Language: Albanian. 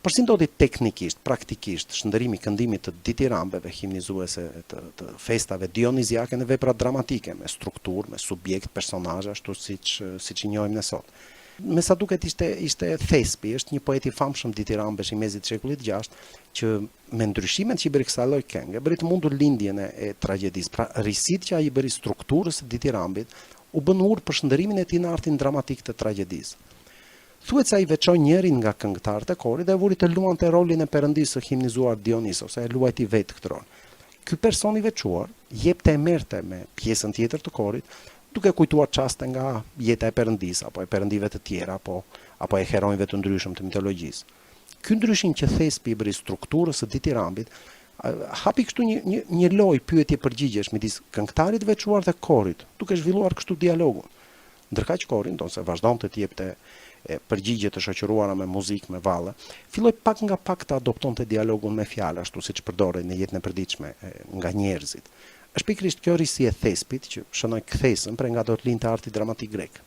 Por si ndodhi teknikisht, praktikisht, shndërrimi i këndimit të ditirambeve himnizuese të, të festave dioniziake në vepra dramatike, me strukturë, me subjekt, personazhe, ashtu siç siç i njohim ne sot. Me sa duket ishte ishte Thespi, është një poet i famshëm ditirambesh i mesit të shekullit VI, që me ndryshimet që i bëri kësaj lloj kënge, bëri të mundur lindjen e, e tragjedisë. Pra, risitë që ai i bëri strukturës së ditirambit u bënë urë për shndërrimin e tij në artin dramatik të tragjedisë. Thuhet se ai veçoi njërin nga këngëtarët e korit dhe e vuri të luante rolin e perëndisë së himnizuar Dionisos, e luajti vetë këtë rol. Ky person i veçuar jepte e merrte me pjesën tjetër të korit, duke kujtuar çaste nga jeta e perëndisë apo e perëndive të tjera apo apo e heronjve të ndryshëm të mitologjisë. Ky ndryshim që Thespi i bëri strukturës së ditirambit hapi kështu një një një lojë pyetje përgjigjesh midis këngëtarit të veçuar dhe korit, duke zhvilluar kështu dialogun. Ndërkaq kori, ndonëse vazhdonte të jepte përgjigje të shoqëruara me muzikë, me valle, filloi pak nga pak të adoptonte dialogun me fjalë, ashtu siç përdorej në jetën e përditshme nga njerëzit. Është pikërisht kjo risi e Thespit që shënoi kthesën prej nga do të lindte arti dramatik grek.